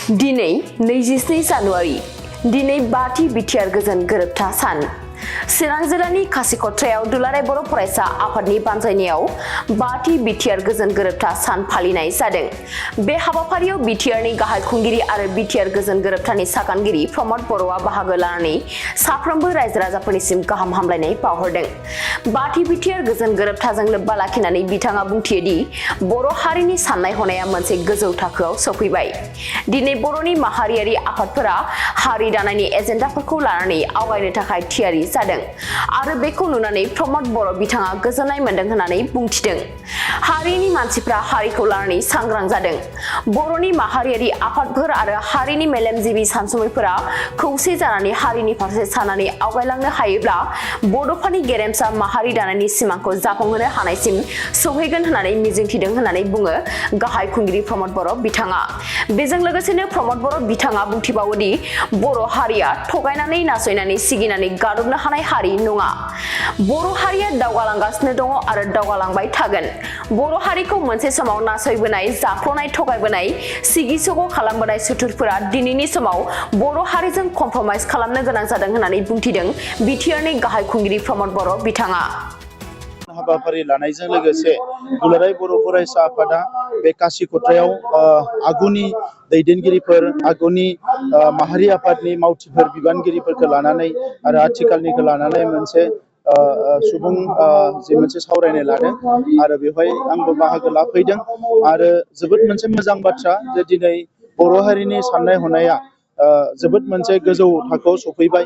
दिनै 27 जानुवारि दिनै बाथि बिटिआर गोजोन गोरोबथा सान चिरां जिल्लानि खासिक'त्रायाव दुलाराय बर' फरायसा आफादनि बानजायनायाव बाथि बिटिआर गोजोन गोरोबथा सान फालिनाय जादों। बे हाबाफारियाव बिटिआरनि गाहाय खुंगिरि आरो बिटिआर गोजोन गोरोबथानि सागानगिरि प्रमद बर'आ बाहागो लानानै साफ्रोमबो रायजो राजाफोरनिसिम गाहाम हामलायनाय बावहरदों। बाथि बिटिआर गोजोन गोरोबथाजों लोब्बा लाखिनानै बिथाङा बुंथियोदि बर' हारिनि साननाय हनाया मोनसे गोजौ थाखोआव सौफैबाय। दिनै बर'नि माहारियारि आफादफोरा हारि दानायनि एजेन्डाफोरखौ लानानै आवगायनो थाखाय थियारि जादों आरो बेखौ नुनानै प्रमद बर' बिथाङा गोजोननाय मोनदों होननानै बुंथिदों। हारिनि मानसिफ्रा हारिखौ लानानै सांग्रां जादों। बर'नि माहारियारि आफादफोर आरो हारिनि मेलेमजिबि सानसुमैफोरा खौसे जानानै हारिनि फारसे साननानै आवगायलांनो हायोब्ला बड'फानि गेरेमसा माहारि दानायनि सिमांखौ जाफुंहोनो हानायसिम सौहैगोन होननानै मिजिंथिदों होननानै बुङो गाहाय खुंगिरि प्रमद बर' बिथाङा। बेजों लोगोसेनो प्रमद बर' बिथाङा बुंथिबावोदि बर' हारिया थगायनानै नासयनानै सिगिनानै गादबनो हानाय हारि नङा। बर' हारिया दावगालांगासिनो दङ आरो दावगालांबाय थागोन। बर' हारिखौ मोनसे समाव नासयबोनाय, जाख्ल'नाय, थगायबोनाय, सिगि-सग' खालामबोनाय सुथुरफोरा दिनैनि समाव बर' हारिजों कमप्रमाइज खालामनो गोनां जादों होननानै बुंथिदों बिटिआरनि गाहाय खुंगिरि प्रमद बर' बिथाङा। हाबाफारि लानायजों लोगोसे दुलाराय बर' फरायसा आफादा बे खासिक'त्रायाव आगुनि दैदेनगिरिफोर, आगुनि माहारि आफादनि मावथिफोर, बिबानगिरिफोरखौ लानानै आरो आथिखालनिखौ लानानै मोनसे सुबुं मोनसे सावरायनाय लादों आरो बेवहाय आंबो बाहागो लाफैदों आरो जोबोद मोनसे मोजां बाथ्रा जे दिनै बर' हारिनि साननाय हनाया जोबोद मोनसे गोजौ थाखोआव सफैबाय।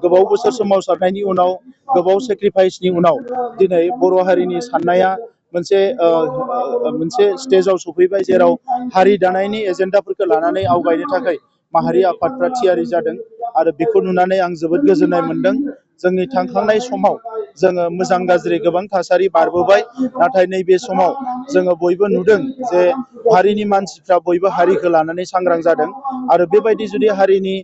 गोबाव बोसोर सोमावसारनायनि उनाव, गोबाव सेक्रिफाइसनि उनाव दिनै बर' हारिनि साननाया मोनसे स्टेजाव सफैबाय जेराव हारि दानायनि एजेन्डाफोरखौ लानानै आवगायनो थाखाय माहारि आफादफ्रा थियारि जादों आरो बेखौ नुनानै आं जोबोद गोजोननाय मोनदों। जोंनि थांखांनाय समाव जोङो मोजां गाज्रि गोबां थासारि बारबोबाय, नाथाय नैबे समाव जोङो बयबो नुदों जे हारिनि मानसिफ्रा बयबो हारिखौ लानानै सांग्रां जादों आरो बेबायदि जुदि हारिनि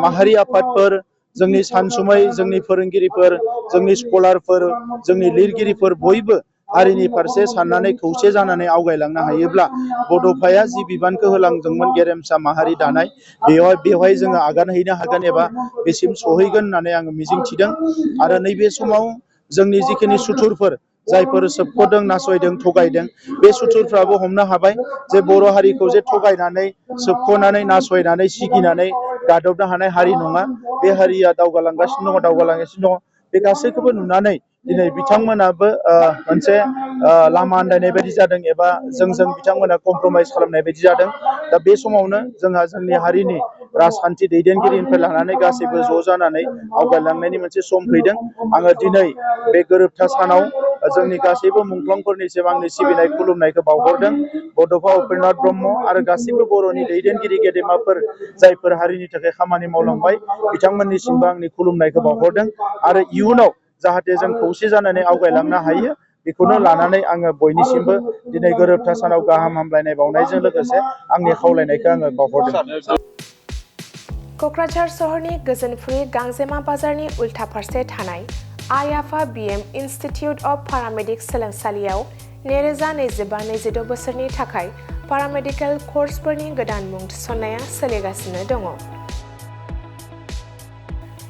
माहारि आफादफोर, जोंनि सानसुमै, जोंनि फोरोंगिरिफोर, जोंनि स्कलारफोर, जोंनि लिरगिरिफोर बयबो हारिनि फारसे साननानै खौसे जानानै आवगायलांनो हायोब्ला बड'फाया जि बिबानखौ होलांदोंमोन गेरेमसा माहारि दानाय, बेवहाय जोङो आगान हैनो हागोन एबा बेसिम सहैगोन होननानै आङो मिजिंथिदों। आरो नैबे समाव जोंनि जिखिनि सुथुरफोर, जायफोर सोबख'दों, नासयदों, थगायदों, बे सुथुरफ्राबो हमनो हाबाय जे बर' हारिखौ जे थगायनानै, सोबख'नानै, नासयनानै, सिगिनानै गादबनो हानाय हारि नङा। बे हारिया दावगालांगासिनो दङ। बे गासैखौबो नुनानै दिनै बिथांमोनाबो मोनसे लामा आन्दायनाय बायदि जादों एबा जोंजों बिथांमोना कमप्रमाइस खालामनाय बायदि जादों। दा बे समावनो जोंहा जोंनि हारिनि राजखान्थि दैदेनगिरिनिफ्राय लानानै गासैबो ज' जानानै आवगायलांनायनि मोनसे सम फैदों। आङो दिनै बे गोरोबथा सानाव जोंनि गासैबो मुंख्लंफोरनिसिम आंनि सिबिनाय खुलुमनायखौ बावहरदों। बड'फा उपेन्द्रनाथ ब्रह्म आरो गासैबो बर'नि दैदेनगिरि गेदेमाफोर जायफोर हारिनि थाखाय खामानि मावलांबाय, बिथांमोननिसिमबो आंनि खुलुमनायखौ बावहरदों आरो इयुनाव जाहाथे जों खौसे जानानै आवगायलांनो हायो, बेखौनो लानानै आङो बयनिसिमबो दिनै गोरोबथा सानाव गाहाम हामलायनाय बावनायजों लोगोसे आंनि खावलायनायखौ आङो बावहरदों। क'क्राझार सहरनि गोजोनफुरि गांजेमा बाजारनि उल्था फारसे थानाय आइ आफा बिएम इनस्टिट्युट अफ पारामेडिक्स सोलोंसालियाव 2025-26 बोसोरनि थाखाय पारामेडिकेल कर्सफोरनि गोदान मुं थिसननाया सोलिगासिनो दङ।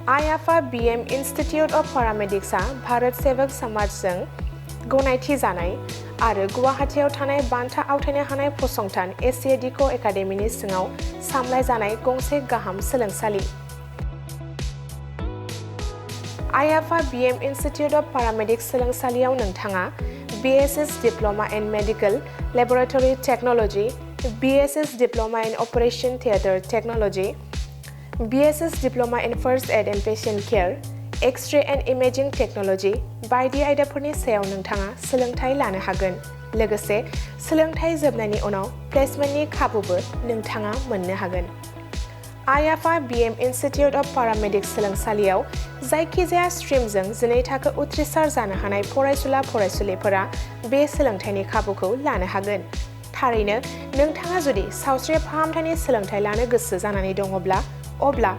आइ आफा बिएम इनस्टिट्युट अफ पारामेडिक्सआ भारत सेवक समाजजों गनायथि जानाय आरो गुवाहाटीआव थानाय बान्था आवथायनो हानाय फसंथान एसिएडिक' एकाडेमिनि सिङाव सामलायजानाय गंसे गाहाम सोलोंसालि। आइ आफा बिएम इनस्टिट्युट अफ पारामेडिक्स सोलोंसालियाव नोंथाङा BSS diploma in medical laboratory technology, BSS diploma in operation theatre technology, BSS diploma in first aid and patient care, x-ray and imaging technology बायदि आयदाफोरनि सायाव नोंथाङा सोलोंथाय लानो हागोन। लोगोसे सोलोंथाय जोबनायनि उनाव प्लेसमेन्टनि खाबुबो नोंथाङा मोननो हागोन। आइ आफा बिएम इनस्टिट्युट अफ पारामेडिक्स सोलोंसालियाव जायखिजाया स्ट्रिमजों 12 थाखो उथ्रिसार जानो हानाय फरायसुला-फरायसुलिफोरा बे सोलोंथायनि खाबुखौ लानो हागोन। थारैनो नोंथाङा जुदि सावस्रि फाहामथायनि सोलोंथाय लानो गोसो जानानै दङब्ला, अब्ला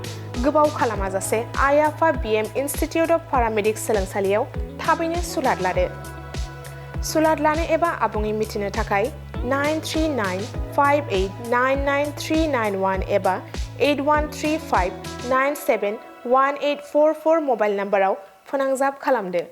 गोबाव खालामाजासे आइ आफा बिएम इनस्टिट्युट अफ पारामेडिक्स सोलोंसालियाव थाबैनो सुलाद लादो। सुलाद लानो एबा आबुङै मिथिनो थाखाय 9395899391 एबा 8135971844 मबाइल नाम्बाराव फोनांजाब खालामदो।